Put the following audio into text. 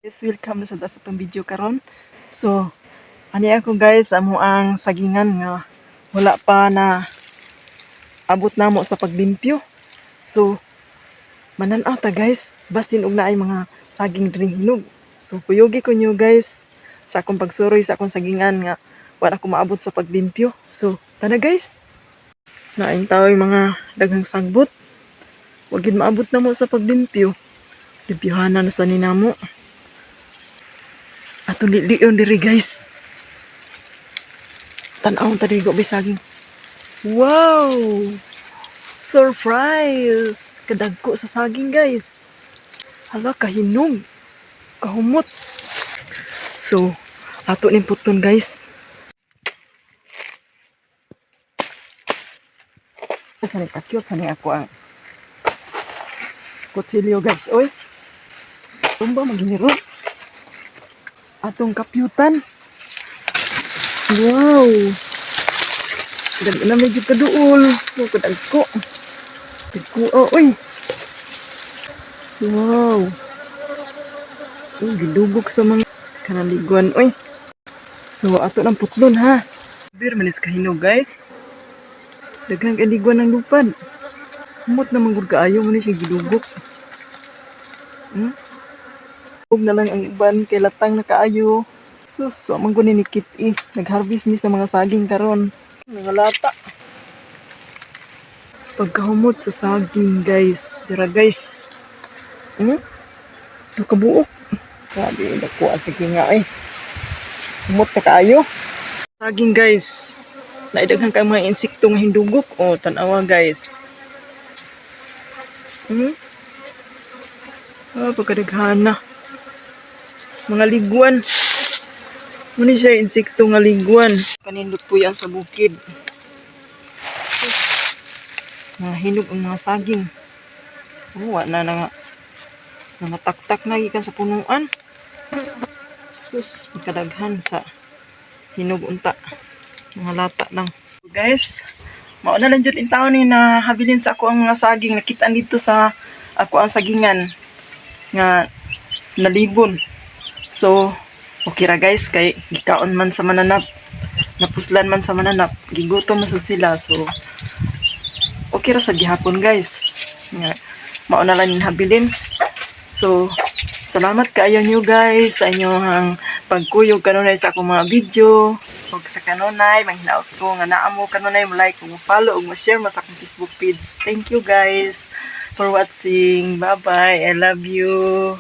Guys, welcome na sa atong video karon. So, ani ako guys, amo ang sagingan nga wala pa na abot namo sa paglimpyo. So, mananaw ta guys, basin og naay mga saging diri hinog. So, kuyugi ko niyo guys sa akong pagsuroy sa akong sagingan nga wala ko maabot sa paglimpyo. So, tara guys. Naing tao'y mga daghang sagbot. Wa gid maabot namo sa paglimpyo. Limpyohanan na sa ninamo. Ato liliyon diri guys. Tan-awon ta diri bay saging. Wow! Surprise! Kadagko sa saging guys. Hala, kahinog. Kahumot. So, ato ning puton guys. Sa ni ka-cute sa ni ako ang kutsilyo guys. Oy. Tumba maginiro. Atong kapyutan. Wow! Dali na medyo kaduol. Oh, kadagko. Dagko, oh, oy. Wow! Oh, gidugok sa mga kanaliguan, oy. So, ato ng putlon, ha. Bir, manis kahinog, guys. Daghang kaliguan ng lupad. Humot na manggod kaayo mo ni siya gidugok. Ug na lang ang uban kay latang na kaayo. Sus, wa man gud ni nikit eh. Nagharvest mi sa mga saging karon. Mga lata. Pagkahumot sa saging, guys. Dira, guys. So, kabuok. Grabe, nakuha sa nga eh. Humot na kaayo. Saging, guys. Naidaghan kang mga insekto nga hindugok. O, tanawa, guys. Ah, pagkadaghana. Mga liguan. Muni siya insekto nga liguan. Kanindot po yan sa bukid. Mga hinog ang mga saging. Oh, wa na na nga. Nangataktak na gikan sa punuan. Sus, magkadaghan sa hinog unta. Mga lata lang. Guys, mao na lang jud in taon ni na habilin sa ako ang mga saging nakitaan dito sa ako ang sagingan nga nalibon. So, okay ra guys kay gikaon man sa mananap. Napuslan man sa mananap, gigutom man sa sila. So, okay ra sa gihapon guys. Nga mao na lang habilin. So, salamat kaayo niyo guys sa inyong pagkuyog kanunay sa akong mga video. Ug sa kanunay, manghinaot ko nga naa mo kanunay mo like, mo follow ug mo share mo sa akong Facebook page. Thank you guys for watching. Bye-bye. I love you.